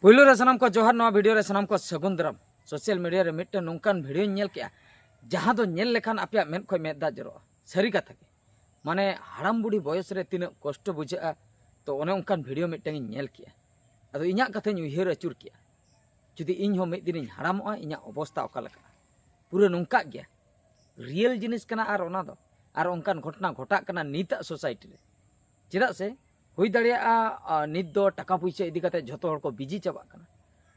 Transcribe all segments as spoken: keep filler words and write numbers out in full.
ᱯᱩᱭᱞᱩ ᱨᱮ ᱥᱟᱱᱟᱢ ᱠᱚ ᱡᱚᱦᱟᱨ, ᱱᱚᱣᱟ ᱵᱷᱤᱰᱤᱭᱳ ᱨᱮ ᱥᱟᱱᱟᱢ ᱠᱚ ᱥᱟᱹᱜᱩᱱ ᱫᱟᱨᱟᱢ᱾ ᱥᱳᱥᱟᱞ ᱢᱤᱰᱤᱭᱟ ᱨᱮ ᱢᱤᱫᱴᱮᱱ ᱱᱚᱝᱠᱟᱱ ᱵᱷᱤᱰᱤᱭᱳᱧ ᱧᱮᱞ ᱠᱮᱜᱼᱟ, ᱡᱟᱦᱟᱸ ᱫᱚ ᱧᱮᱞ ᱞᱮᱠᱷᱟᱱ ᱟᱯᱮᱭᱟᱜ ᱢᱮᱫ ᱠᱷᱚᱱ ᱢᱮᱫ ᱫᱟᱜ ᱡᱚᱨᱚᱜᱼᱟ᱾ ᱥᱟᱹᱨᱤ ᱠᱟᱛᱷᱟ ᱜᱮ, ᱢᱟᱱᱮ ᱦᱟᱲᱟᱢ ᱵᱩᱲᱦᱤ ᱵᱚᱭᱚᱥ ᱨᱮ ᱛᱤᱱᱟᱹᱜ ᱠᱚᱥᱴᱚ ᱵᱩᱡᱷᱟᱹᱜᱼᱟ, ᱛᱚ ᱚᱱᱮ ᱚᱱᱠᱟᱱ ᱵᱷᱤᱰᱤᱭᱳ ᱢᱤᱫᱴᱟᱝ ᱤᱧ ᱧᱮᱞ ᱠᱮᱜᱼᱟ᱾ ᱟᱫᱚ ᱤᱧᱟᱹᱜ ᱠᱟᱛᱷᱟᱧ ᱩᱭᱦᱟᱹᱨ ᱟᱹᱪᱩᱨ ᱠᱮᱜᱼᱟ, ᱡᱩᱫᱤ ᱤᱧ ᱦᱚᱸ ᱢᱤᱫ ᱫᱤᱱᱤᱧ ᱦᱟᱲᱟᱢᱚᱜᱼᱟ, ᱤᱧᱟᱹᱜ ᱚᱵᱚᱥᱛᱟ ᱚᱠᱟ ᱞᱮᱠᱟᱜᱼᱟ? ᱯᱩᱨᱟᱹ ᱱᱚᱝᱠᱟᱜ ᱜᱮᱭᱟ, ᱨᱤᱭᱮᱞ ᱡᱤᱱᱤᱥ ᱠᱟᱱᱟ᱾ ᱟᱨ ᱚᱱᱟ ᱫᱚ, ᱟᱨ ᱚᱱᱠᱟᱱ ᱜᱷᱚᱴᱚᱱᱟ ᱜᱷᱚᱴᱟᱜ ᱠᱟᱱᱟ ᱱᱤᱛᱟᱜ ᱥᱳᱥᱟᱭᱴᱤ ᱨᱮ᱾ ᱪᱮᱫᱟᱜ ᱥᱮ ᱦᱩᱭ ᱫᱟᱲᱮᱭᱟᱜᱼᱟ, ᱟ, ᱱᱤᱛ ᱫᱚ ᱴᱟᱠᱟ ᱯᱩᱭᱥᱟᱹ ᱤᱫᱤ ᱠᱟᱛᱮ ᱡᱷᱚᱛᱚ ᱦᱚᱲ ᱠᱚ ᱵᱤᱡᱤ ᱪᱟᱵᱟᱜ ᱠᱟᱱᱟ᱾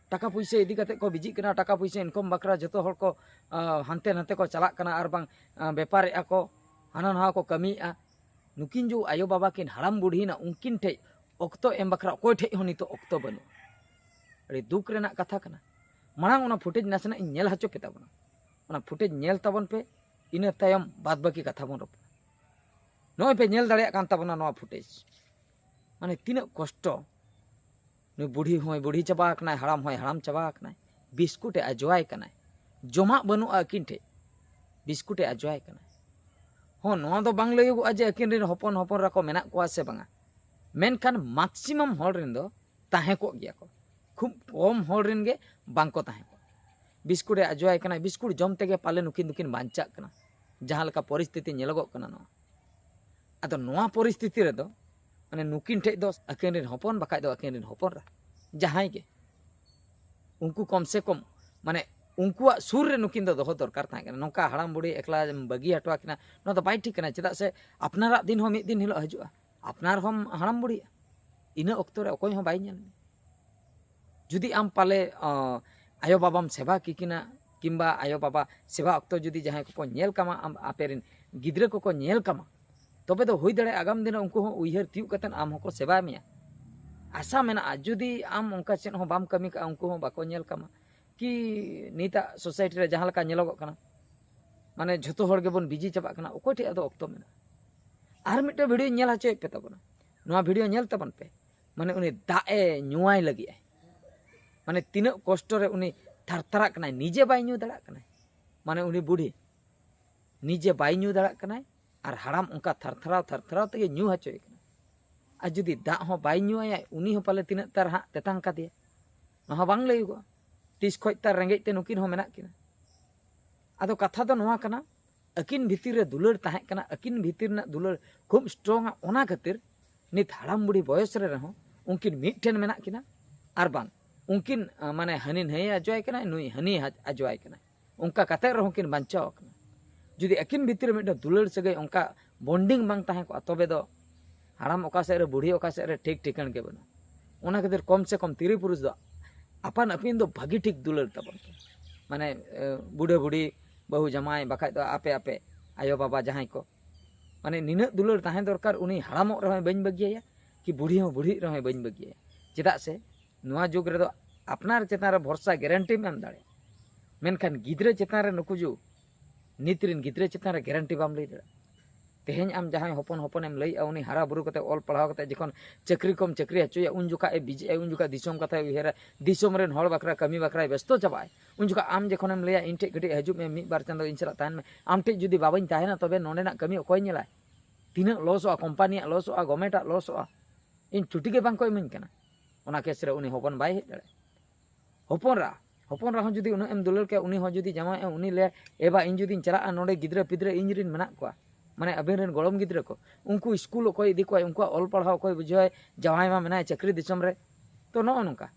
ᱴᱟᱠᱟ ᱯᱩᱭᱥᱟᱹ ᱤᱫᱤ ᱠᱟᱛᱮ ᱠᱚ ᱵᱤᱡᱤᱜ ᱠᱟᱱᱟ, ᱴᱟᱠᱟ ᱯᱩᱭᱥᱟᱹ ᱤᱱᱠᱟᱢ ᱵᱟᱠᱷᱨᱟ ᱡᱷᱚᱛᱚ ᱦᱚᱲ ᱠᱚ, ᱟ, ᱦᱟᱱᱛᱮ ᱱᱟᱛᱮ ᱠᱚ ᱪᱟᱞᱟᱜ ᱠᱟᱱᱟ, ᱟᱨ ᱵᱟᱝ, ᱟ, ᱵᱮᱯᱟᱨᱮᱜᱼᱟ ᱠᱚ, ᱦᱟᱱᱟ ᱱᱟᱣᱟ ᱠᱚ ᱠᱟᱹᱢᱤᱭᱮᱜᱼᱟ᱾ ᱱᱩᱠᱤᱱ ᱡᱮ ᱟᱭᱳ ᱵᱟᱵᱟ ᱠᱤᱱ ᱦᱟᱲᱟᱢ ᱵᱩᱰᱷᱤᱭᱮᱱᱟ, ᱩᱱᱠᱤᱱ ᱴᱷᱮᱡ ᱚᱠᱛᱚ ᱮᱢ ᱵᱟᱠᱷᱨᱟ ᱚᱠᱚᱭ ᱴᱷᱮᱡ ᱦᱚᱸ ᱱᱤᱛᱚᱜ ᱚᱠᱛᱚ ᱵᱟᱹᱱᱩᱜᱼᱟ᱾ ᱟᱹᱰᱤ ᱫᱩᱠ ᱨᱮᱱᱟᱜ ᱠᱟᱛᱷᱟ ᱠᱟᱱᱟ᱾ ᱢᱟᱲᱟᱝ ᱚᱱᱟ ᱯᱷᱩᱴᱮᱡᱽ ᱱᱟᱥᱮᱱᱟᱜ ᱤᱧ ᱧᱮᱞ ᱦᱚᱪᱚ ᱯᱮ ᱛᱟᱵᱚᱱᱟ᱾ ᱚᱱᱟ ᱯᱷᱩᱴᱮᱡᱽ ᱧᱮᱞ ᱛᱟᱵᱚᱱ ᱯᱮ, ᱤᱱᱟᱹ ᱛᱟᱭᱚᱢ ᱵᱟᱫ ᱵᱟᱹᱠᱤ ᱠᱟᱛᱷᱟ ᱵᱚᱱ ᱨᱚᱯᱚᱲᱟ᱾ ᱱᱚᱜᱼᱚᱭ ᱯᱮ ᱧᱮᱞ ᱫᱟᱲᱮᱭᱟᱜ ᱠᱟᱱ ᱛᱟᱵᱚᱱᱟ ᱱᱚᱣᱟ ᱯᱷᱩᱴᱮᱡᱽ, ᱢᱟᱱᱮ ᱛᱤᱱᱟᱹᱜ ᱠᱚᱥᱴᱚ᱾ ᱱᱩᱭ ᱵᱩᱲᱦᱤ ᱦᱚᱸᱭ ᱵᱩᱲᱦᱤ ᱪᱟᱵᱟ ᱟᱠᱟᱱᱟᱭ, ᱦᱟᱲᱟᱢ ᱦᱚᱸᱭ ᱦᱟᱲᱟᱢ ᱪᱟᱵᱟ ᱟᱠᱟᱱᱟᱭ, ᱵᱤᱥᱠᱩᱴ ᱮ ᱟᱡᱚᱣᱟᱭ ᱠᱟᱱᱟᱭ, ᱡᱚᱢᱟᱜ ᱵᱟᱹᱱᱩᱜᱼᱟ ᱟᱹᱠᱤᱱ ᱴᱷᱮᱡ, ᱵᱤᱥᱠᱩᱴ ᱮ ᱟᱡᱚᱣᱟᱭ ᱠᱟᱱᱟᱭ᱾ ᱦᱚᱸ, ᱱᱚᱣᱟ ᱫᱚ ᱵᱟᱝ ᱞᱟᱹᱭᱚᱜᱚᱜᱼᱟ ᱡᱮ ᱟᱹᱠᱤᱱ ᱨᱮᱱ ᱦᱚᱯᱚᱱ ᱦᱚᱯᱚᱱ ᱨᱟᱠᱚ ᱢᱮᱱᱟᱜ ᱠᱚᱣᱟ ᱥᱮ ᱵᱟᱝᱟ, ᱢᱮᱱᱠᱷᱟᱱ ᱢᱟᱠᱥᱤᱢᱟᱢ ᱦᱚᱲ ᱨᱮᱱ ᱫᱚ ᱛᱟᱦᱮᱸ ᱠᱚᱜ ᱜᱮᱭᱟ ᱠᱚ, ᱠᱷᱩᱵ ᱠᱚᱢ ᱦᱚᱲ ᱨᱮᱱ ᱜᱮ ᱵᱟᱝ ᱠᱚ ᱛᱟᱦᱮᱸ ᱠᱚᱜᱼᱟ᱾ ᱵᱤᱥᱠᱩᱴ ᱮ ᱟᱡᱚᱣᱟᱭ ᱠᱟᱱᱟᱭ, ᱵᱤᱥᱠᱩᱴ ᱡᱚᱢ ᱛᱮᱜᱮ ᱯᱟᱞᱮ ᱱᱩᱠᱤᱱ ᱫᱚᱠᱤᱱ ᱵᱟᱧᱪᱟᱜ ᱠᱟᱱᱟ, ᱡᱟᱦᱟᱸ ᱞᱮᱠᱟ ᱯᱚᱨᱤᱥᱛᱷᱤᱛᱤ ᱧᱮᱞᱚᱜᱚᱜ ᱠᱟᱱᱟ ᱱᱚᱣᱟ᱾ ᱟᱫᱚ ᱱᱚᱣᱟ ᱯᱚᱨᱤᱥᱛᱷᱤᱛᱤ ᱨᱮᱫᱚ, ᱢᱟᱱᱮ, ᱱᱩᱠᱤᱱ ᱴᱷᱮᱡ ᱫᱚ ᱟᱹᱠᱤᱱ ᱨᱮᱱ ᱦᱚᱯᱚᱱ, ᱵᱟᱠᱷᱟᱡ ᱫᱚ ᱟᱹᱠᱤᱱ ᱨᱮᱱ ᱦᱚᱯᱚᱱ ᱨᱟ, ᱡᱟᱦᱟᱸᱭ ᱜᱮ, ᱩᱱᱠᱩ ᱠᱚᱢ ᱥᱮ ᱠᱚᱢ, ᱢᱟᱱᱮ, ᱩᱱᱠᱩᱣᱟᱜ ᱥᱩᱨ ᱨᱮ ᱱᱩᱠᱤᱱ ᱫᱚ ᱫᱚᱦᱚ ᱫᱚᱨᱠᱟᱨ ᱛᱟᱦᱮᱸ ᱠᱟᱱᱟ᱾ ᱱᱚᱝᱠᱟ ᱦᱟᱲᱟᱢ ᱵᱩᱲᱦᱤ ᱮᱠᱞᱟ ᱵᱟᱹᱜᱤ ᱦᱚᱴᱚ ᱟᱹᱠᱤᱱᱟ, ᱱᱚᱣᱟ ᱫᱚ ᱵᱟᱭ ᱴᱷᱤᱠ ᱠᱟᱱᱟ᱾ ᱪᱮᱫᱟᱜ ᱥᱮ ᱟᱯᱱᱟᱨᱟᱜ ᱫᱤᱱ ᱦᱚᱸ ᱢᱤᱫ ᱫᱤᱱ ᱦᱤᱞᱳᱜ ᱦᱤᱡᱩᱜᱼᱟ, ᱟᱯᱱᱟᱨ ᱦᱚᱸᱢ ᱦᱟᱲᱟᱢ ᱵᱩᱲᱦᱤᱜᱼᱟ, ᱤᱱᱟᱹ ᱚᱠᱛᱚ ᱨᱮ ᱚᱠᱚᱭ ᱦᱚᱸ ᱵᱟᱭ ᱧᱮᱞ ᱢᱮᱭᱟ᱾ ᱡᱩᱫᱤ ᱟᱢ ᱯᱟᱞᱮ, ᱚ, ᱟᱭᱳ ᱵᱟᱵᱟᱢ ᱥᱮᱵᱟ ᱠᱤᱠᱤᱱᱟ, ᱠᱤᱝᱵᱟ ᱟᱭᱳ ᱵᱟᱵᱟ ᱥᱮᱵᱟ ᱚᱠᱛᱚ ᱡᱩᱫᱤ ᱡᱟᱦᱟᱸᱭ ᱠᱚᱠᱚ ᱧᱮᱞ ᱠᱟᱢᱟ, ᱟᱢ, ᱟᱯᱮ ᱨᱮᱱ ᱜᱤᱫᱽᱨᱟᱹ ᱠᱚᱠᱚ ᱧᱮᱞ ᱠᱟᱢᱟ, ᱛᱚᱵᱮ ᱫᱚ ᱦᱩᱭ ᱫᱟᱲᱮᱭᱟᱜᱼᱟ ᱟᱜᱟᱢ ᱫᱤᱱ ᱨᱮ ᱩᱱᱠᱩ ᱦᱚᱸ ᱩᱭᱦᱟᱹᱨ ᱛᱤᱭᱳᱜ ᱠᱟᱛᱮᱫ ᱟᱢ ᱦᱚᱸᱠᱚ ᱥᱮᱵᱟ ᱢᱮᱭᱟ᱾ ᱟᱥᱟ ᱢᱮᱱᱟᱜᱼᱟ, ᱡᱩᱫᱤ ᱟᱢ ᱚᱱᱠᱟ ᱪᱮᱫ ᱦᱚᱸ ᱵᱟᱢ ᱠᱟᱹᱢᱤ ᱠᱟᱜᱼᱟ, ᱩᱱᱠᱩ ᱦᱚᱸ ᱵᱟᱠᱚ ᱧᱮᱞ ᱠᱟᱢᱟ᱾ ᱠᱤ ᱱᱤᱛᱟᱜ ᱥᱳᱥᱟᱭᱴᱤ ᱨᱮ ᱡᱟᱦᱟᱸ ᱞᱮᱠᱟ ᱧᱮᱞᱚᱜᱚᱜ ᱠᱟᱱᱟ, ᱢᱟᱱᱮ, ᱡᱷᱚᱛᱚ ᱦᱚᱲ ᱜᱮᱵᱚᱱ ᱵᱤᱡᱤ ᱪᱟᱵᱟᱜ ᱠᱟᱱᱟ, ᱚᱠᱚᱭ ᱴᱷᱮᱡ ᱟᱫᱚ ᱚᱠᱛᱚ ᱢᱮᱱᱟᱜᱼᱟ? ᱟᱨ ᱢᱤᱫᱴᱮᱱ ᱵᱷᱤᱰᱤᱭᱳᱧ ᱧᱮᱞ ᱦᱚᱪᱚᱭᱮᱫ ᱯᱮ ᱛᱟᱵᱚᱱᱟ, ᱱᱚᱣᱟ ᱵᱷᱤᱰᱤᱭᱳ ᱧᱮᱞ ᱛᱟᱵᱚᱱ ᱯᱮ᱾ ᱢᱟᱱᱮ, ᱩᱱᱤ ᱫᱟᱜ ᱮ ᱧᱩᱣᱟᱭ ᱞᱟᱹᱜᱤᱫ ᱟᱭ, ᱢᱟᱱᱮ, ᱛᱤᱱᱟᱹᱜ ᱠᱚᱥᱴᱚ ᱨᱮ ᱩᱱᱤ ᱛᱷᱟᱨᱛᱷᱟᱨᱟᱜ ᱠᱟᱱᱟᱭ, ᱱᱤᱡᱮ ᱵᱟᱭ ᱧᱩ ᱫᱟᱲᱮᱭᱟᱜ ᱠᱟᱱᱟᱭ᱾ ᱢᱟᱱᱮ, ᱩᱱᱤ ᱵᱩᱰᱷᱤ ᱱᱤᱡᱮ ᱵᱟᱭ ᱧᱩ ᱫᱟᱲᱮᱭᱟᱜ ᱠᱟᱱᱟᱭ, ᱟᱨ ᱦᱟᱲᱟᱢ ᱚᱱᱠᱟ ᱛᱷᱟᱨᱛᱷᱟᱨᱟᱣ ᱛᱷᱟᱨᱛᱷᱟᱨᱟᱣ ᱛᱮᱜᱮ ᱧᱩ ᱦᱚᱪᱚᱭᱮ ᱠᱟᱱᱟ᱾ ᱟᱨ ᱡᱩᱫᱤ ᱫᱟᱜ ᱦᱚᱸ ᱵᱟᱭ ᱧᱩᱣᱟᱭᱟ, ᱩᱱᱤ ᱦᱚᱸ ᱯᱟᱞᱮ ᱛᱤᱱᱟᱹᱜ ᱛᱟᱨ ᱦᱟᱸᱜ ᱛᱮᱛᱟᱝ ᱠᱟᱫᱮᱭᱟ᱾ ᱱᱚᱣᱟ ᱦᱚᱸ ᱵᱟᱝ ᱞᱟᱹᱭᱚᱜᱚᱜᱼᱟ᱾ ᱛᱤᱥ ᱠᱷᱚᱡ ᱛᱟᱨ ᱨᱮᱸᱜᱮᱡ ᱛᱮ ᱱᱩᱠᱤᱱ ᱦᱚᱸ ᱢᱮᱱᱟᱜ ᱠᱤᱱᱟ᱾ ᱟᱫᱚ ᱠᱟᱛᱷᱟ ᱫᱚ ᱱᱚᱣᱟ ᱠᱟᱱᱟ, ᱟᱹᱠᱤᱱ ᱵᱷᱤᱛᱤᱨ ᱨᱮ ᱫᱩᱞᱟᱹᱲ ᱛᱟᱦᱮᱸ ᱠᱟᱱᱟ, ᱟᱹᱠᱤᱱ ᱵᱷᱤᱛᱤᱨ ᱨᱮᱱᱟᱜ ᱫᱩᱞᱟᱹᱲ ᱠᱷᱩᱵ ᱥᱴᱨᱚᱝᱟ, ᱚᱱᱟ ᱠᱷᱟᱹᱛᱤᱨ ᱱᱤᱛ ᱦᱟᱲᱟᱢ ᱵᱩᱲᱦᱤ ᱵᱚᱭᱚᱥ ᱨᱮ ᱨᱮᱦᱚᱸ ᱩᱱᱠᱤᱱ ᱢᱤᱫ ᱴᱷᱮᱱ ᱢᱮᱱᱟᱜ ᱠᱤᱱᱟ᱾ ᱟᱨ ᱵᱟᱝ ᱩᱱᱠᱤᱱ ᱟᱸ, ᱢᱟᱱᱮ ᱦᱟᱹᱱᱤ ᱱᱟᱹᱭᱮ ᱟᱡᱚᱣᱟᱭ ᱠᱟᱱᱟ, ᱱᱩᱭ ᱦᱟᱹᱱᱤ ᱦᱟᱡ- ᱟᱡᱚᱣᱟᱭ ᱠᱟᱱᱟ᱾ ᱚᱱᱠᱟ ᱠᱟᱛᱮ ᱨᱮᱦᱚᱸ ᱠᱤᱱ ᱵᱟᱧᱪᱟᱣ ᱟᱠᱟᱱᱟ᱾ ᱡᱩᱫᱤ ᱟᱹᱠᱤᱱ ᱵᱷᱤᱛᱤᱨ ᱨᱮ ᱢᱤᱫᱴᱟᱝ ᱫᱩᱞᱟᱹᱲ ᱥᱟᱹᱜᱟᱹᱭ, ᱚᱱᱠᱟ ᱵᱚᱱᱰᱤᱝ ᱵᱟᱝ ᱛᱟᱦᱮᱸ ᱠᱚᱜᱼᱟ, ᱛᱚᱵᱮ ᱫᱚ ᱦᱟᱲᱟᱢ ᱚᱠᱟ ᱥᱮᱫ ᱨᱮ, ᱵᱩᱲᱦᱤ ᱚᱠᱟ ᱥᱮᱫ ᱨᱮ, ᱴᱷᱤᱠ ᱴᱷᱤᱠᱟᱹᱱ ᱜᱮ ᱵᱟᱹᱱᱩᱜᱼᱟ᱾ ᱚᱱᱟ ᱠᱷᱟᱹᱛᱤᱨ ᱠᱚᱢ ᱥᱮ ᱠᱚᱢ ᱛᱤᱨᱤ ᱯᱩᱨᱩᱥ ᱫᱚ ᱟᱯᱟᱱ ᱟᱹᱯᱤᱱ ᱫᱚ ᱵᱷᱟᱹᱜᱤ ᱴᱷᱤᱠ ᱫᱩᱞᱟᱹᱲ ᱛᱟᱵᱚᱱ ᱯᱮ᱾ ᱢᱟᱱᱮ ᱮ, ᱵᱩᱰᱷᱟᱹ ᱵᱩᱰᱷᱤ, ᱵᱟᱹᱦᱩ ᱡᱟᱢᱟᱭ, ᱵᱟᱠᱷᱟᱡ ᱫᱚ ᱟᱯᱮ ᱟᱯᱮ ᱟᱭᱳ ᱵᱟᱵᱟ ᱡᱟᱦᱟᱸᱭ ᱠᱚ, ᱢᱟᱱᱮ ᱱᱤᱱᱟᱹᱜ ᱫᱩᱞᱟᱹᱲ ᱛᱟᱦᱮᱸ ᱫᱚᱨᱠᱟᱨ, ᱩᱱᱤ ᱦᱟᱲᱟᱢᱚᱜ ᱨᱮᱦᱚᱸᱭ ᱵᱟᱹᱧ ᱵᱟᱹᱜᱤᱭᱟᱭᱟ, ᱠᱤ ᱵᱩᱲᱦᱤ ᱦᱚᱸ ᱵᱩᱲᱦᱤᱜ ᱨᱮᱦᱚᱸᱭ ᱵᱟᱹᱧ ᱵᱟᱹᱜᱤᱭᱟᱭᱟ᱾ ᱪᱮᱫᱟᱜ ᱥᱮ ᱱᱚᱣᱟ ᱡᱩᱜᱽ ᱨᱮᱫᱚ ᱟᱯᱱᱟᱨ ᱪᱮᱛᱟᱱ ᱨᱮ ᱵᱷᱚᱨᱥᱟ ᱜᱮᱨᱮᱱᱴᱤᱢ ᱮᱢ ᱫᱟᱲᱮᱭᱟᱜᱼᱟ, ᱢᱮᱱᱠᱷᱟᱱ ᱜᱤᱫᱽᱨᱟᱹ ᱪᱮᱛᱟᱱ ᱨᱮ ᱱᱩᱠᱩ ᱡᱩ ᱱᱤᱛ ᱨᱮᱱ ᱜᱤᱫᱽᱨᱟᱹ ᱪᱮᱛᱟᱱ ᱨᱮ ᱜᱮᱨᱮᱱᱴᱤ ᱵᱟᱢ ᱞᱟᱹᱭ ᱫᱟᱲᱮᱭᱟᱜᱼᱟ᱾ ᱛᱮᱦᱮᱧ ᱟᱢ ᱡᱟᱦᱟᱸᱭ ᱦᱚᱯᱚᱱ ᱦᱚᱯᱚᱱᱮᱢ ᱞᱟᱹᱭᱮᱜᱼᱟ, ᱩᱱᱤ ᱦᱟᱨᱟ ᱵᱩᱨᱩ ᱠᱟᱛᱮ ᱚᱞ ᱯᱟᱲᱦᱟᱣ ᱠᱟᱛᱮ ᱡᱚᱠᱷᱚᱱ ᱪᱟᱹᱠᱨᱤ ᱠᱚᱢ ᱪᱟᱹᱠᱨᱤ ᱦᱚᱪᱚᱭᱟ, ᱩᱱ ᱡᱚᱠᱷᱟᱡ ᱮ ᱵᱤᱡᱤᱜᱼᱟ, ᱩᱱ ᱡᱚᱠᱷᱟᱡ ᱫᱤᱥᱚᱢ ᱠᱟᱛᱷᱟᱭ ᱩᱭᱦᱟᱹᱨᱟ, ᱫᱤᱥᱚᱢ ᱨᱮᱱ ᱦᱚᱲ ᱵᱟᱠᱷᱨᱟ ᱠᱟᱹᱢᱤ ᱵᱟᱠᱷᱨᱟᱭ ᱵᱮᱥᱛᱚ ᱪᱟᱵᱟᱜᱼᱟᱭ᱾ ᱩᱱ ᱡᱚᱠᱷᱟᱡ ᱟᱢ ᱡᱚᱠᱷᱚᱱᱮᱢ ᱞᱟᱹᱭᱟ, "ᱤᱧ ᱴᱷᱮᱡ ᱠᱟᱹᱴᱤᱡ ᱦᱤᱡᱩᱜ ᱢᱮ, ᱢᱤᱫ ᱵᱟᱨ ᱪᱟᱸᱫᱚ ᱤᱧ ᱥᱟᱞᱟᱜ ᱛᱟᱦᱮᱱ ᱢᱮ", ᱟᱢ ᱴᱷᱮᱡ ᱡᱩᱫᱤ ᱵᱟᱵᱟᱧ ᱛᱟᱦᱮᱱᱟ, ᱛᱚᱵᱮ ᱱᱚᱸᱰᱮᱱᱟᱜ ᱠᱟᱹᱢᱤ ᱚᱠᱚᱭ ᱧᱮᱞᱟᱭ? ᱛᱤᱱᱟᱹᱜ ᱞᱚᱥᱚᱜᱼᱟ, ᱠᱳᱢᱯᱟᱱᱤᱭᱟᱜ ᱞᱚᱥᱚᱜᱼᱟ, ᱜᱚᱵᱷᱚᱨᱱᱢᱮᱱᱴᱟᱜ ᱞᱚᱥᱚᱜᱼᱟ᱾ ᱤᱧ ᱪᱷᱩᱴᱤ ᱜᱮ ᱵᱟᱝ ᱠᱚ ᱤᱢᱟᱹᱧ ᱠᱟᱱᱟ᱾ ᱚᱱᱟ ᱠᱮᱥ ᱨᱮ ᱩᱱᱤ ᱦᱚᱯᱚᱱ ᱵᱟᱭ ᱦᱮᱡ ᱫᱟᱲᱮᱭᱟᱜᱼᱟ᱾ ᱦᱚᱯᱚᱱ ᱨᱟ ᱦᱚᱯᱚᱱ ᱨᱟ ᱦᱚᱸ ᱡᱩᱫᱤ ᱩᱱᱟᱹᱜ ᱮᱢ ᱫᱩᱞᱟᱹᱲ ᱠᱟᱭᱟ, ᱩᱱᱤ ᱦᱚᱸ ᱡᱩᱫᱤ ᱡᱟᱶᱟᱭᱚᱜᱼᱟ, ᱩᱱᱤ ᱞᱟᱹᱭᱟ, "ᱮ ᱵᱟ, ᱤᱧ ᱡᱩᱫᱤᱧ ᱪᱟᱞᱟᱜᱼᱟ, ᱱᱚᱰᱮ ᱜᱤᱫᱽᱨᱟᱹ ᱯᱤᱫᱽᱨᱟᱹ ᱤᱧ ᱨᱮᱱ ᱢᱮᱱᱟᱜ ᱠᱚᱣᱟ, ᱢᱟᱱᱮ ᱟᱵᱮᱱ ᱨᱮᱱ ᱜᱚᱲᱚᱢ ᱜᱤᱫᱽᱨᱟᱹ ᱠᱚ, ᱩᱱᱠᱩ ᱥᱠᱩᱞ ᱚᱠᱚᱭ ᱤᱫᱤ ᱠᱚᱣᱟᱭ, ᱩᱱᱠᱩᱣᱟᱜ ᱚᱞ ᱯᱟᱲᱦᱟᱣ ᱚᱠᱚᱭ ᱵᱩᱡᱷᱟᱹᱣᱟᱭ, ᱡᱟᱶᱟᱭ ᱢᱟ ᱢᱮᱱᱟᱭ ᱪᱟᱹᱠᱨᱤ ᱫᱤᱥᱚᱢ ᱨᱮ?" ᱛᱚ ᱱᱚᱜᱼᱚ ᱱᱚᱝᱠᱟ᱾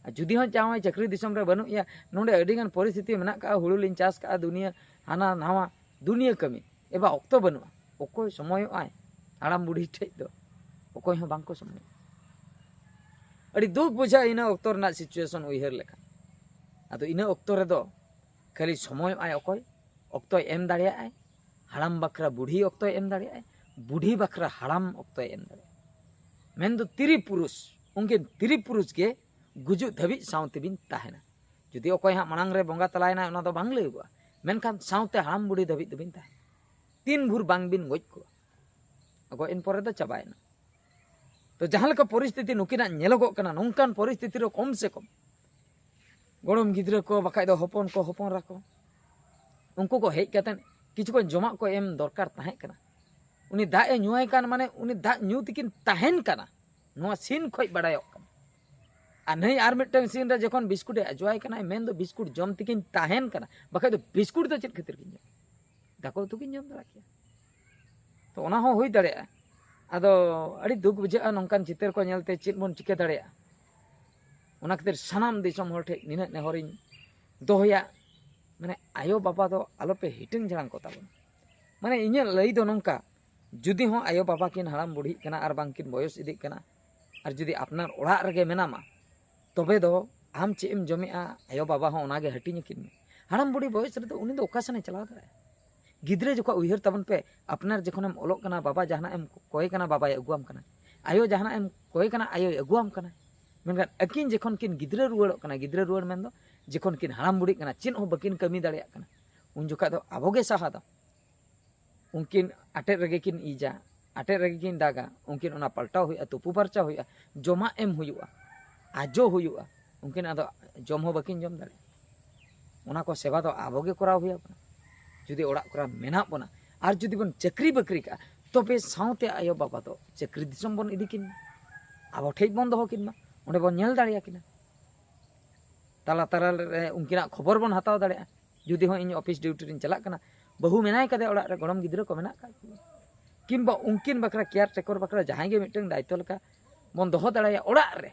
ᱟᱨ ᱡᱩᱫᱤ ᱦᱚᱸ ᱡᱟᱶᱟᱭ ᱪᱟᱹᱠᱨᱤ ᱫᱤᱥᱚᱢ ᱨᱮ ᱵᱟᱹᱱᱩᱜ ᱮᱭᱟ, ᱱᱚᱰᱮ ᱟᱹᱰᱤ ᱜᱟᱱ ᱯᱚᱨᱤᱥᱛᱷᱤᱛᱤ ᱢᱮᱱᱟᱜ ᱠᱟᱜᱼᱟ, ᱦᱩᱲᱩ ᱞᱤᱧ ᱪᱟᱥ ᱠᱟᱜᱼᱟ, ᱫᱩᱱᱤᱭᱟᱹ ᱦᱟᱱᱟ ᱱᱟᱣᱟ ᱫᱩᱱᱤᱭᱟᱹ ᱠᱟᱹᱢᱤ, ᱮ ᱵᱟ, ᱚᱠᱛᱚ ᱵᱟᱹᱱᱩᱜᱼᱟ᱾ ᱚᱠᱚᱭ ᱥᱚᱢᱚᱭᱚᱜᱼᱟᱭ ᱦᱟᱲᱟᱢ ᱵᱩᱲᱦᱤ ᱴᱷᱮᱡ ᱫᱚ? ᱚᱠᱚᱭ ᱦᱚᱸ ᱵᱟᱝ ᱠᱚ ᱥᱚᱢᱚᱭᱚᱜᱼᱟ᱾ ᱟᱹᱰᱤ ᱫᱩᱠ ᱵᱩᱡᱷᱟᱹᱜᱼᱟ ᱤᱱᱟᱹ ᱚᱠᱛᱚ ᱨᱮᱱᱟᱜ ᱥᱤᱪᱩᱭᱮᱥᱚᱱ ᱩᱭᱦᱟᱹᱨ ᱞᱮᱠᱷᱟᱱ᱾ ᱟᱫᱚ ᱤᱱᱟᱹ ᱚᱠᱛᱚ ᱨᱮᱫᱚ ᱠᱷᱟᱹᱞᱤ ᱥᱚᱢᱚᱭᱚᱜᱼᱟᱭ ᱚᱠᱚᱭ? ᱚᱠᱛᱚᱭ ᱮᱢ ᱫᱟᱲᱮᱭᱟᱜᱼᱟᱭ᱾ ᱦᱟᱲᱟᱢ ᱵᱟᱠᱷᱨᱟ ᱵᱩᱲᱦᱤ ᱚᱠᱛᱚᱭ ᱮᱢ ᱫᱟᱲᱮᱭᱟᱜᱼᱟᱭ, ᱵᱩᱲᱦᱤ ᱵᱟᱠᱷᱨᱟ ᱦᱟᱲᱟᱢ ᱚᱠᱛᱚᱭ ᱮᱢ ᱫᱟᱲᱮᱭᱟᱜᱼᱟᱭ᱾ ᱢᱮᱱᱫᱚ ᱛᱤᱨᱤ ᱯᱩᱨᱩᱥ, ᱩᱱᱠᱤᱱ ᱛᱤᱨᱤ ᱯᱩᱨᱩᱥ ᱜᱮ ᱜᱩᱡᱩᱜ ᱫᱷᱟᱹᱵᱤᱡ ᱥᱟᱶ ᱛᱮᱵᱤᱱ ᱛᱟᱦᱮᱱᱟ᱾ ᱡᱩᱫᱤ ᱚᱠᱚᱭ ᱦᱟᱸᱜ ᱢᱟᱲᱟᱝ ᱨᱮ ᱵᱚᱸᱜᱟ ᱛᱟᱞᱟᱭᱮᱱᱟᱭ, ᱚᱱᱟ ᱫᱚ ᱵᱟᱝ ᱞᱟᱹᱭᱚᱜᱚᱜᱼᱟ, ᱢᱮᱱᱠᱷᱟᱱ ᱥᱟᱶᱛᱮ ᱦᱟᱲᱟᱢ ᱵᱩᱲᱦᱤ ᱫᱷᱟᱹᱵᱤᱡ ᱫᱚᱵᱤᱱ ᱛᱟᱦᱮᱱᱟ᱾ ᱛᱤᱱ ᱵᱷᱳᱨ ᱵᱟᱝ ᱵᱤᱱ ᱜᱚᱡ ᱠᱚᱜᱼᱟ, ᱜᱚᱡ ᱮᱱ ᱯᱚᱨᱮ ᱫᱚ ᱪᱟᱵᱟᱭᱮᱱᱟ᱾ ᱛᱚ ᱡᱟᱦᱟᱸ ᱞᱮᱠᱟ ᱯᱚᱨᱤᱥᱛᱷᱤᱛᱤ ᱱᱩᱠᱤᱱᱟᱜ ᱧᱮᱞᱚᱜᱚᱜ ᱠᱟᱱᱟ, ᱱᱚᱝᱠᱟᱱ ᱯᱚᱨᱤᱥᱛᱷᱤᱛᱤ ᱨᱮ ᱠᱚᱢ ᱥᱮ ᱠᱚᱢ ᱜᱚᱲᱚᱢ ᱜᱤᱫᱽᱨᱟᱹ ᱠᱚ, ᱵᱟᱠᱷᱟᱡ ᱫᱚ ᱦᱚᱯᱚᱱ ᱠᱚ, ᱦᱚᱯᱚᱱ ᱨᱟ ᱠᱚ, ᱩᱱᱠᱩ ᱠᱚ ᱦᱮᱡ ᱠᱟᱛᱮ ᱠᱤᱪᱷᱩ ᱠᱚ ᱡᱚᱢᱟᱜ ᱠᱚ ᱮᱢ ᱫᱚᱨᱠᱟᱨ ᱛᱟᱦᱮᱸ ᱠᱟᱱᱟ᱾ ᱩᱱᱤ ᱫᱟᱜ ᱮ ᱧᱩᱣᱟᱭ ᱠᱟᱱ, ᱢᱟᱱᱮ ᱩᱱᱤ ᱫᱟᱜ ᱧᱩ ᱛᱮᱠᱤᱱ ᱛᱟᱦᱮᱱ ᱠᱟᱱᱟ, ᱱᱚᱣᱟ ᱥᱤᱱ ᱠᱷᱚᱡ ᱵᱟᱰᱟᱭᱚᱜ ᱠᱟᱱᱟ᱾ ᱟᱨ ᱱᱟᱹᱭ ᱟᱨ ᱢᱤᱫᱴᱟᱝ ᱥᱤᱱ ᱨᱮ ᱡᱚᱠᱷᱚᱱ ᱵᱤᱥᱠᱩᱴ ᱮ ᱟᱡᱚᱣᱟᱭ ᱠᱟᱱᱟᱭ, ᱢᱮᱱᱫᱚ ᱵᱤᱥᱠᱩᱴ ᱡᱚᱢ ᱛᱮᱠᱤᱱ ᱛᱟᱦᱮᱱ ᱠᱟᱱᱟ, ᱵᱟᱠᱷᱟᱡ ᱫᱚ ᱵᱤᱥᱠᱩᱴ ᱫᱚ ᱪᱮᱫ ᱠᱷᱟᱹᱛᱤᱨ ᱠᱤᱱ ᱡᱚᱢ? ᱫᱟᱠᱟ ᱩᱛᱩ ᱠᱤᱱ ᱡᱚᱢ ᱫᱟᱲᱮᱭᱟᱜ ᱠᱮᱭᱟ᱾ ᱛᱚ ᱚᱱᱟ ᱦᱚᱸ ᱦᱩᱭ ᱫᱟᱲᱮᱭᱟᱜᱼᱟ᱾ ᱟᱫᱚ ᱟᱹᱰᱤ ᱫᱩᱠ ᱵᱩᱡᱷᱟᱹᱜᱼᱟ ᱱᱚᱝᱠᱟᱱ ᱪᱤᱛᱟᱹᱨ ᱠᱚ ᱧᱮᱞᱛᱮ, ᱪᱮᱫ ᱵᱚᱱ ᱪᱤᱠᱟᱹ ᱫᱟᱲᱮᱭᱟᱜᱼᱟ? ᱚᱱᱟ ᱠᱷᱟᱹᱛᱤᱨ ᱥᱟᱱᱟᱢ ᱫᱤᱥᱚᱢ ᱦᱚᱲ ᱴᱷᱮᱱ ᱱᱤᱱᱟᱹᱜ ᱱᱮᱦᱚᱨᱤᱧ ᱫᱚᱦᱚᱭᱟ, ᱢᱟᱱᱮ ᱟᱭᱳ ᱵᱟᱵᱟ ᱫᱚ ᱟᱞᱚᱯᱮ ᱦᱤᱴᱟᱹᱝ ᱡᱷᱟᱲᱟᱝ ᱠᱚ ᱛᱟᱵᱚᱱ᱾ ᱢᱟᱱᱮ ᱤᱧᱟᱹᱜ ᱞᱟᱹᱭ ᱫᱚ ᱱᱚᱝᱠᱟ, ᱡᱩᱫᱤ ᱦᱚᱸ ᱟᱭᱳ ᱵᱟᱵᱟ ᱠᱤᱱ ᱦᱟᱲᱟᱢ ᱵᱩᱲᱦᱤᱜ ᱠᱟᱱᱟ ᱟᱨ ᱵᱟᱝ ᱠᱤᱱ ᱵᱚᱭᱚᱥ ᱤᱫᱤᱜ ᱠᱟᱱᱟ, ᱟᱨ ᱡᱩᱫᱤ ᱟᱯᱱᱟᱨ ᱚᱲᱟᱜ ᱨᱮᱜᱮ ᱢᱮᱱᱟᱢᱟ, ᱛᱚᱵᱮ ᱫᱚ ᱟᱢ ᱪᱮᱫ ᱮᱢ ᱡᱚᱢᱮᱜᱼᱟ, ᱟᱭᱳ ᱵᱟᱵᱟ ᱦᱚᱸ ᱚᱱᱟᱜᱮ ᱦᱟᱹᱴᱤᱧ ᱟᱹᱠᱤᱱ ᱢᱮ᱾ ᱦᱟᱲᱟᱢ ᱵᱩᱲᱦᱤ ᱵᱚᱭᱚᱥ ᱨᱮᱫᱚ ᱩᱱᱤ ᱫᱚ ᱚᱠᱟ ᱥᱮᱱᱮ ᱪᱟᱞᱟᱣ ᱫᱟᱲᱮᱭᱟᱜᱼᱟ? ᱜᱤᱫᱽᱨᱟᱹ ᱡᱚᱠᱷᱚᱱ ᱩᱭᱦᱟᱹᱨ ᱛᱟᱵᱚᱱ ᱯᱮ, ᱟᱯᱱᱟᱨ ᱡᱚᱠᱷᱚᱱᱮᱢ ᱚᱞᱚᱜ ᱠᱟᱱᱟ, ᱵᱟᱵᱟ ᱡᱟᱦᱟᱱᱟᱜ ᱮᱢ ᱠᱚᱭ ᱠᱟᱱᱟ, ᱵᱟᱵᱟᱭ ᱟᱹᱜᱩᱣᱟᱢ ᱠᱟᱱᱟ᱾ ᱟᱭᱳ ᱡᱟᱦᱟᱱᱟᱜ ᱮᱢ ᱠᱚᱭ ᱠᱟᱱᱟ, ᱟᱭᱳᱭ ᱟᱹᱜᱩᱣᱟᱢ ᱠᱟᱱᱟ᱾ ᱢᱮᱱᱠᱷᱟᱱ ᱟᱹᱠᱤᱱ ᱡᱚᱠᱷᱚᱱ ᱠᱤᱱ ᱜᱤᱫᱽᱨᱟᱹ ᱨᱩᱣᱟᱹᱲᱚᱜ ᱠᱟᱱᱟ, ᱜᱤᱫᱽᱨᱟᱹ ᱨᱩᱣᱟᱹᱲ ᱢᱮᱱᱫᱚ ᱡᱚᱠᱷᱚᱱ ᱠᱤᱱ ᱦᱟᱲᱟᱢ ᱵᱩᱲᱦᱤᱜ ᱠᱟᱱᱟ, ᱪᱮᱫ ᱦᱚᱸ ᱵᱟᱹᱠᱤᱱ ᱠᱟᱹᱢᱤ ᱫᱟᱲᱮᱭᱟᱜ ᱠᱟᱱᱟ, ᱩᱱ ᱡᱚᱠᱷᱟᱡ ᱫᱚ ᱟᱵᱚᱜᱮ ᱥᱟᱦᱟ ᱫᱚ᱾ ᱩᱱᱠᱤᱱ ᱟᱴᱮᱫ ᱨᱮᱜᱮ ᱠᱤᱱ ᱤᱡᱟ, ᱟᱴᱮᱫ ᱨᱮᱜᱮ ᱠᱤᱱ ᱫᱟᱜᱟ, ᱩᱱᱠᱤᱱ ᱚᱱᱟ ᱯᱟᱞᱴᱟᱣ ᱦᱩᱭᱩᱜᱼᱟ, ᱛᱩᱯᱩ ᱯᱷᱟᱨᱪᱟ ᱦᱩᱭᱩᱜᱼᱟ, ᱡᱚᱢᱟᱜ ᱮᱢ ᱦᱩᱭᱩᱜᱼᱟ, ᱟᱡᱚ ᱦᱩᱭᱩᱜᱼᱟ᱾ ᱩᱱᱠᱤᱱ ᱟᱫᱚ ᱡᱚᱢ ᱦᱚᱸ ᱵᱟᱹᱠᱤᱱ ᱡᱚᱢ ᱫᱟᱲᱮᱭᱟᱜᱼᱟ᱾ ᱚᱱᱟ ᱠᱚ ᱥᱮᱵᱟ ᱫᱚ ᱟᱵᱚ ᱜᱮ ᱠᱚᱨᱟᱣ ᱦᱩᱭ ᱟᱵᱚᱱᱟ᱾ ᱡᱩᱫᱤ ᱚᱲᱟᱜ ᱠᱚᱨᱮ ᱢᱮᱱᱟᱜ ᱵᱚᱱᱟ ᱟᱨ ᱡᱩᱫᱤ ᱵᱚᱱ ᱪᱟᱹᱠᱨᱤ ᱵᱟᱹᱠᱨᱤ ᱠᱟᱜᱼᱟ, ᱛᱚᱵᱮ ᱥᱟᱶᱛᱮ ᱟᱭᱳ ᱵᱟᱵᱟ ᱫᱚ ᱪᱟᱹᱠᱨᱤ ᱫᱤᱥᱚᱢ ᱵᱚᱱ ᱤᱫᱤ ᱠᱤᱱ ᱢᱟ, ᱟᱵᱚ ᱴᱷᱮᱡ ᱵᱚᱱ ᱫᱚᱦᱚ ᱠᱤᱱ ᱢᱟ, ᱚᱸᱰᱮ ᱵᱚᱱ ᱧᱮᱞ ᱫᱟᱲᱮᱭᱟᱠᱤᱱᱟ᱾ ᱛᱟᱞᱟ ᱛᱟᱞᱟ ᱨᱮ ᱩᱱᱠᱤᱱᱟᱜ ᱠᱷᱚᱵᱚᱨ ᱵᱚᱱ ᱦᱟᱛᱟᱣ ᱫᱟᱲᱮᱭᱟᱜᱼᱟ᱾ ᱡᱩᱫᱤ ᱦᱚᱸ ᱤᱧ ᱚᱯᱷᱤᱥ ᱰᱤᱭᱩᱴᱤ ᱨᱤᱧ ᱪᱟᱞᱟᱜ ᱠᱟᱱᱟ, ᱵᱟᱹᱦᱩ ᱢᱮᱱᱟᱭ ᱠᱟᱫᱮᱭᱟ ᱚᱲᱟᱜ ᱨᱮ, ᱜᱚᱲᱚᱢ ᱜᱤᱫᱽᱨᱟᱹ ᱠᱚ ᱢᱮᱱᱟᱜ ᱠᱟᱜ ᱠᱚᱣᱟ, ᱠᱤᱝᱵᱟ ᱩᱱᱠᱤᱱ ᱵᱟᱠᱷᱨᱟ, ᱠᱮᱭᱟᱨ ᱴᱮᱠᱚᱨ ᱵᱟᱠᱷᱨᱟ ᱡᱟᱦᱟᱸᱭ ᱜᱮ ᱢᱤᱫᱴᱟᱝ ᱫᱟᱭᱤᱛᱛᱚ ᱞᱮᱠᱟ ᱵᱚᱱ ᱫᱚᱦᱚ ᱫᱟᱲᱮᱭᱟᱭᱟ ᱚᱲᱟᱜ ᱨᱮ,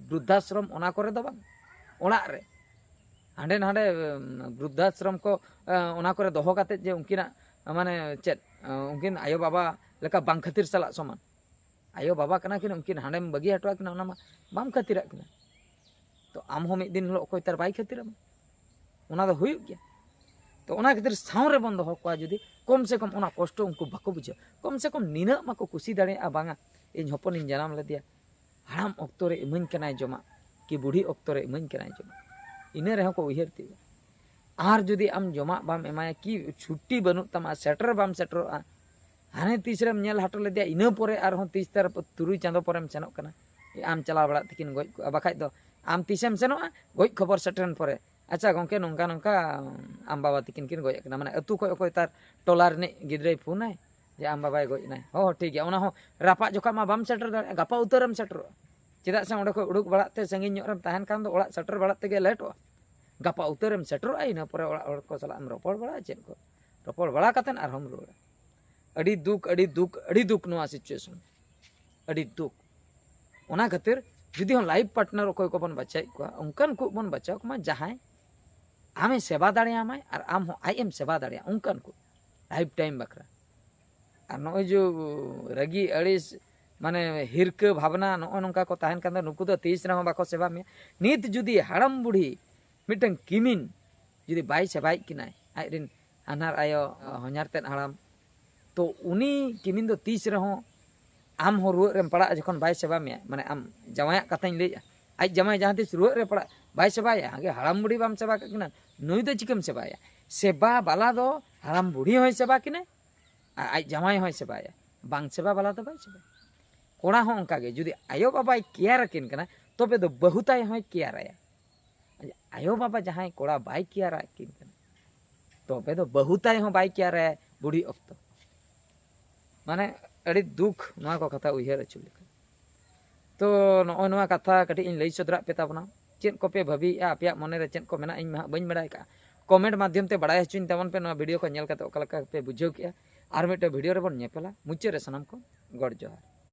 ᱵᱨᱩᱫᱽᱫᱷᱟᱥᱨᱚᱢ ᱚᱱᱟ ᱠᱚᱨᱮ ᱫᱚ ᱵᱟᱝ, ᱚᱲᱟᱜ ᱨᱮ ᱦᱟᱸᱰᱮ ᱱᱟᱰᱮ, ᱩᱢ, ᱵᱨᱩᱫᱽᱫᱷᱟᱥᱨᱚᱢ ᱠᱚ, ᱮ, ᱚᱱᱟ ᱠᱚᱨᱮ ᱫᱚᱦᱚ ᱠᱟᱛᱮᱫ ᱡᱮ ᱩᱱᱠᱤᱱᱟᱜ, ᱢᱟᱱᱮ ᱪᱮᱫ, ᱮ, ᱩᱱᱠᱤᱱ ᱟᱭᱳ ᱵᱟᱵᱟ ᱞᱮᱠᱟ ᱵᱟᱝ ᱠᱷᱟᱹᱛᱤᱨ ᱥᱟᱞᱟᱜ ᱥᱚᱢᱟᱱ᱾ ᱟᱭᱳ ᱵᱟᱵᱟ ᱠᱟᱱᱟ ᱠᱤᱱ, ᱩᱱᱠᱤᱱ ᱦᱟᱸᱰᱮᱢ ᱵᱟᱹᱜᱤ ᱦᱚᱴᱚ ᱟᱹᱠᱤᱱᱟ, ᱚᱱᱟ ᱢᱟ ᱵᱟᱢ ᱠᱷᱟᱹᱛᱤᱨᱟᱜ ᱠᱤᱱᱟ᱾ ᱛᱚ ᱟᱢ ᱦᱚᱸ ᱢᱤᱫ ᱫᱤᱱ ᱦᱤᱞᱳᱜ ᱚᱠᱚᱭ ᱛᱟᱨ ᱵᱟᱭ ᱠᱷᱟᱹᱛᱤᱨᱟᱢᱟ, ᱚᱱᱟ ᱫᱚ ᱦᱩᱭᱩᱜ ᱜᱮᱭᱟ᱾ ᱛᱚ ᱚᱱᱟ ᱠᱷᱟᱹᱛᱤᱨ ᱥᱟᱶ ᱨᱮᱵᱚᱱ ᱫᱚᱦᱚ ᱠᱚᱣᱟ, ᱡᱩᱫᱤ ᱠᱚᱢ ᱥᱮ ᱠᱚᱢ ᱚᱱᱟ ᱠᱚᱥᱴᱚ ᱩᱱᱠᱩ ᱵᱟᱠᱚ ᱵᱩᱡᱷᱟᱹᱣᱟ, ᱠᱚᱢ ᱥᱮ ᱠᱚᱢ ᱱᱤᱱᱟᱹᱜ ᱢᱟᱠᱚ ᱠᱩᱥᱤ ᱫᱟᱲᱮᱭᱟᱜᱼᱟ, ᱵᱟᱝᱟ ᱤᱧ ᱦᱚᱯᱚᱱᱤᱧ ᱡᱟᱱᱟᱢ ᱞᱮᱫᱮᱭᱟ, ᱦᱟᱲᱟᱢ ᱚᱠᱛᱚ ᱨᱮ ᱤᱢᱟᱹᱧ ᱠᱟᱱᱟᱭ ᱡᱚᱢᱟᱜ, ᱠᱤ ᱵᱩᱲᱦᱤ ᱚᱠᱛᱚ ᱨᱮ ᱤᱢᱟᱹᱧ ᱠᱟᱱᱟᱭ ᱡᱚᱢᱟᱜ, ᱤᱱᱟᱹ ᱨᱮᱦᱚᱸ ᱠᱚ ᱩᱭᱦᱟᱹᱨ ᱛᱤᱭᱳᱜᱟ᱾ ᱟᱨ ᱡᱩᱫᱤ ᱟᱢ ᱡᱚᱢᱟᱜ ᱵᱟᱢ ᱮᱢᱟᱭᱟ, ᱠᱤ ᱪᱷᱩᱴᱤ ᱵᱟᱹᱱᱩᱜ ᱛᱟᱢᱟ, ᱥᱮᱴᱮᱨ ᱵᱟᱢ ᱥᱮᱴᱮᱨᱚᱜᱼᱟ, ᱦᱟᱱᱮ ᱛᱤᱥ ᱨᱮᱢ ᱧᱮᱞ ᱦᱚᱴᱚ ᱞᱮᱫᱮᱭᱟ, ᱤᱱᱟᱹ ᱯᱚᱨᱮ ᱟᱨᱦᱚᱸ ᱛᱤᱥ ᱛᱟᱨ ᱛᱩᱨᱩᱭ ᱪᱟᱸᱫᱚ ᱯᱚᱨᱮᱢ ᱥᱮᱱᱚᱜ ᱠᱟᱱᱟ, ᱟᱢ ᱪᱟᱞᱟᱣ ᱵᱟᱲᱟᱜ ᱛᱤᱠᱤᱱ ᱜᱚᱡ ᱠᱚᱜᱼᱟ᱾ ᱵᱟᱠᱷᱟᱡ ᱫᱚ ᱟᱢ ᱛᱤᱥᱮᱢ ᱥᱮᱱᱚᱜᱼᱟ? ᱜᱚᱡ ᱠᱷᱚᱵᱚᱨ ᱥᱮᱴᱮᱨᱮᱱ ᱯᱚᱨᱮ, "ᱟᱪᱪᱷᱟ ᱜᱚᱢᱠᱮ, ᱱᱚᱝᱠᱟ ᱱᱚᱝᱠᱟ ᱟᱢ ᱵᱟᱵᱟ ᱛᱤᱠᱤᱱ ᱠᱤᱱ ᱜᱚᱡ ᱟᱠᱟᱱᱟ", ᱢᱟᱱᱮ ᱟᱹᱛᱩ ᱠᱷᱚᱡ ᱚᱠᱚᱭ ᱛᱟᱨ ᱴᱚᱞᱟ ᱨᱤᱱᱤᱡ ᱜᱤᱫᱽᱨᱟᱹᱭ ᱯᱷᱳᱱᱟᱭ ᱡᱮ, "ᱟᱢ ᱵᱟᱵᱟᱭ ᱜᱚᱡ ᱮᱱᱟᱭ", ᱦᱚᱸ ᱦᱚᱸ, ᱴᱷᱤᱠ ᱜᱮᱭᱟ, ᱚᱱᱟ ᱦᱚᱸ ᱨᱟᱯᱟᱜ ᱡᱚᱠᱷᱟᱡ ᱢᱟ ᱵᱟᱢ ᱥᱮᱴᱮᱨ ᱫᱟᱲᱮᱭᱟᱜᱼᱟ, ᱜᱟᱯᱟ ᱩᱛᱟᱹᱨᱮᱢ ᱥᱮᱴᱮᱨᱚᱜᱼᱟ᱾ ᱪᱮᱫᱟᱜ ᱥᱮ ᱚᱸᱰᱮ ᱠᱷᱚᱱ ᱩᱰᱩᱠ ᱵᱟᱲᱟᱜ ᱛᱮ ᱥᱟᱺᱜᱤᱧ ᱧᱚᱜ ᱨᱮᱢ ᱛᱟᱦᱮᱱ ᱠᱷᱟᱱ ᱫᱚ ᱚᱲᱟᱜ ᱥᱮᱴᱮᱨ ᱵᱟᱲᱟᱜ ᱛᱮᱜᱮ ᱞᱮᱴᱚᱜᱼᱟ᱾ ᱜᱟᱯᱟ ᱩᱛᱟᱹᱨᱮᱢ ᱥᱮᱴᱮᱨᱚᱜᱼᱟ, ᱤᱱᱟᱹ ᱯᱚᱨᱮ ᱚᱲᱟᱜ ᱦᱚᱲ ᱠᱚ ᱥᱟᱞᱟᱜ ᱮᱢ ᱨᱚᱯᱚᱲ ᱵᱟᱲᱟᱜᱼᱟ, ᱪᱮᱫ ᱠᱚ ᱨᱚᱯᱚᱲ ᱵᱟᱲᱟ ᱠᱟᱛᱮᱫ ᱟᱨᱦᱚᱸᱢ ᱨᱩᱣᱟᱹᱲᱟ᱾ ᱟᱹᱰᱤ ᱫᱩᱠ, ᱟᱹᱰᱤ ᱫᱩᱠ, ᱟᱹᱰᱤ ᱫᱩᱠ ᱱᱚᱣᱟ situation, ᱟᱹᱰᱤ ᱫᱩᱠ᱾ ᱚᱱᱟ ᱠᱷᱟᱹᱛᱤᱨ ᱡᱩᱫᱤ ᱦᱚᱸ life partner ᱚᱠᱚᱭ ᱠᱚᱵᱚᱱ ᱵᱟᱪᱷᱟᱣᱮᱫ ᱠᱚᱣᱟ, ᱚᱱᱠᱟᱱ ᱠᱚ ᱵᱚᱱ ᱵᱟᱪᱷᱟᱣ ᱠᱚᱢᱟ ᱡᱟᱦᱟᱸᱭ ᱟᱢᱮ ᱥᱮᱵᱟ ᱫᱟᱲᱮᱭᱟᱢᱟᱭ ᱟᱨ ᱟᱢ ᱦᱚᱸ ᱟᱡ ᱮᱢ ᱥᱮᱵᱟ ᱫᱟᱲᱮᱭᱟᱜᱼᱟ, ᱚᱱᱠᱟᱱ ᱠᱚ life time ᱵᱟᱠᱷᱨᱟ᱾ ᱟᱨ ᱱᱚᱜᱼᱚᱭ ᱡᱮ ᱨᱟᱹᱜᱤ ᱟᱹᱲᱤᱥ, ᱢᱟᱱᱮ ᱦᱤᱨᱠᱟᱹ ᱵᱷᱟᱵᱽᱱᱟ, ᱱᱚᱜᱼᱚ ᱱᱚᱝᱠᱟ ᱠᱚ ᱛᱟᱦᱮᱱ ᱠᱷᱟᱱ ᱫᱚ ᱱᱩᱠᱩ ᱫᱚ ᱛᱤᱥ ᱨᱮᱦᱚᱸ ᱵᱟᱠᱚ ᱥᱮᱵᱟ ᱢᱮᱭᱟ᱾ ᱱᱤᱛ ᱡᱩᱫᱤ ᱦᱟᱲᱟᱢ ᱵᱩᱲᱦᱤ ᱢᱤᱫᱴᱟᱝ ᱠᱤᱢᱤᱱ ᱡᱩᱫᱤ ᱵᱟᱭ ᱥᱮᱵᱟᱭᱮᱫ ᱠᱤᱱᱟᱭ, ᱟᱡᱨᱮᱱ ᱦᱟᱱᱦᱟᱨ ᱟᱭᱳ, ᱦᱚᱧᱦᱟᱨ ᱛᱮᱫ ᱦᱟᱲᱟᱢ, ᱛᱚ ᱩᱱᱤ ᱠᱤᱢᱤᱱ ᱫᱚ ᱛᱤᱥ ᱨᱮᱦᱚᱸ ᱟᱢ ᱦᱚᱸ ᱨᱩᱣᱟᱹᱜ ᱨᱮᱢ ᱯᱟᱲᱟᱜᱼᱟ ᱡᱚᱠᱷᱚᱱ ᱵᱟᱭ ᱥᱮᱵᱟ ᱢᱮᱭᱟ, ᱢᱟᱱᱮ ᱟᱢ ᱡᱟᱶᱟᱭᱟᱜ ᱠᱟᱛᱷᱟᱧ ᱞᱟᱹᱭᱮᱫᱼᱟ, ᱟᱡ ᱡᱟᱶᱟᱭ ᱡᱟᱦᱟᱸ ᱛᱤᱥ ᱨᱩᱣᱟᱹᱜ ᱨᱮ ᱯᱟᱲᱟᱜ ᱵᱟᱭ ᱥᱮᱵᱟᱭᱟ, ᱟᱜᱮ ᱦᱟᱲᱟᱢ ᱵᱩᱲᱦᱤ ᱵᱟᱢ ᱥᱮᱵᱟ ᱠᱟᱜ ᱠᱤᱱᱟ, ᱱᱩᱭ ᱫᱚ ᱪᱤᱠᱟᱹᱢ ᱥᱮᱵᱟᱭᱟ? ᱥᱮᱵᱟ ᱵᱟᱞᱟ ᱫᱚ ᱦᱟᱲᱟᱢ ᱵᱩᱲᱦᱤ ᱦᱚᱸᱭ ᱥᱮᱵᱟ ᱠᱤᱱᱟᱭ ᱟᱨ ᱟᱡ ᱡᱟᱶᱟᱭ ᱦᱚᱸᱭ ᱥᱮᱵᱟᱭᱟ, ᱵᱟᱝ ᱥᱮᱵᱟ ᱵᱟᱞᱟ ᱫᱚ ᱵᱟᱭ ᱥᱮᱵᱟᱭᱟ᱾ ᱠᱚᱲᱟ ᱦᱚᱸ ᱚᱱᱠᱟ ᱜᱮ, ᱡᱩᱫᱤ ᱟᱭᱳ ᱵᱟᱵᱟᱭ ᱠᱮᱭᱟᱨ ᱟᱹᱠᱤᱱ ᱠᱟᱱᱟ, ᱛᱚᱵᱮ ᱫᱚ ᱵᱟᱹᱦᱩ ᱛᱟᱭ ᱦᱚᱸᱭ ᱠᱮᱭᱟᱨᱟᱭᱟ᱾ ᱟᱭᱳ ᱵᱟᱵᱟ ᱡᱟᱦᱟᱸᱭ ᱠᱚᱲᱟ ᱵᱟᱭ ᱠᱮᱭᱟᱨ ᱟᱹᱠᱤᱱ ᱠᱟᱱᱟ, ᱛᱚᱵᱮ ᱫᱚ ᱵᱟᱹᱦᱩ ᱛᱟᱭ ᱦᱚᱸ ᱵᱟᱭ ᱠᱮᱭᱟᱨᱟᱭᱟ ᱵᱩᱲᱦᱤ ᱚᱠᱛᱚ᱾ ᱢᱟᱱᱮ ᱟᱹᱰᱤ ᱫᱩᱠ ᱱᱚᱣᱟ ᱠᱚ ᱠᱟᱛᱷᱟ ᱩᱭᱦᱟᱹᱨ ᱟᱹᱪᱩᱨ ᱞᱮᱠᱷᱟᱱ᱾ ᱛᱚ ᱱᱚᱜᱼᱚᱭ ᱱᱚᱣᱟ ᱠᱟᱛᱷᱟ ᱠᱟᱹᱴᱤᱡ ᱤᱧ ᱞᱟᱹᱭ ᱥᱚᱫᱚᱨᱟᱫ ᱯᱮ ᱛᱟᱵᱚᱱᱟ᱾ ᱪᱮᱫ ᱠᱚᱯᱮ ᱵᱷᱟᱹᱵᱤᱭᱮᱫᱼᱟ, ᱟᱯᱮᱭᱟᱜ ᱢᱚᱱᱮᱨᱮ ᱪᱮᱫ ᱠᱚ ᱢᱮᱱᱟᱜᱼᱟ, ᱤᱧ ᱢᱟ ᱦᱟᱸᱜ ᱵᱟᱹᱧ ᱵᱟᱲᱟᱭ ᱠᱟᱜᱼᱟ᱾ ᱠᱚᱢᱮᱱᱴ ᱢᱟᱫᱽᱫᱷᱚᱢ ᱛᱮ ᱵᱟᱲᱟᱭ ᱦᱚᱪᱚᱧ ᱛᱟᱵᱚᱱ ᱯᱮ, ᱱᱚᱣᱟ ᱵᱷᱤᱰᱤᱭᱳ ᱠᱚ ᱧᱮᱞ ᱠᱟᱛᱮ ᱚᱠᱟ ᱞᱮᱠᱟ ᱯᱮ ᱵᱩᱡᱷᱟᱹᱣ ᱠᱮᱜᱼᱟ᱾ ᱟᱨ ᱢᱤᱫᱴᱮᱱ ᱵᱷᱤᱰᱤᱭᱳ ᱨᱮᱵᱚᱱ ᱧᱮᱯᱮᱞᱟ᱾ ᱢᱩᱪᱟᱹᱫ ᱨᱮ ᱥᱟᱱᱟᱢ ᱠᱚ ᱜᱚᱰ ᱡᱚᱦᱟᱨ᱾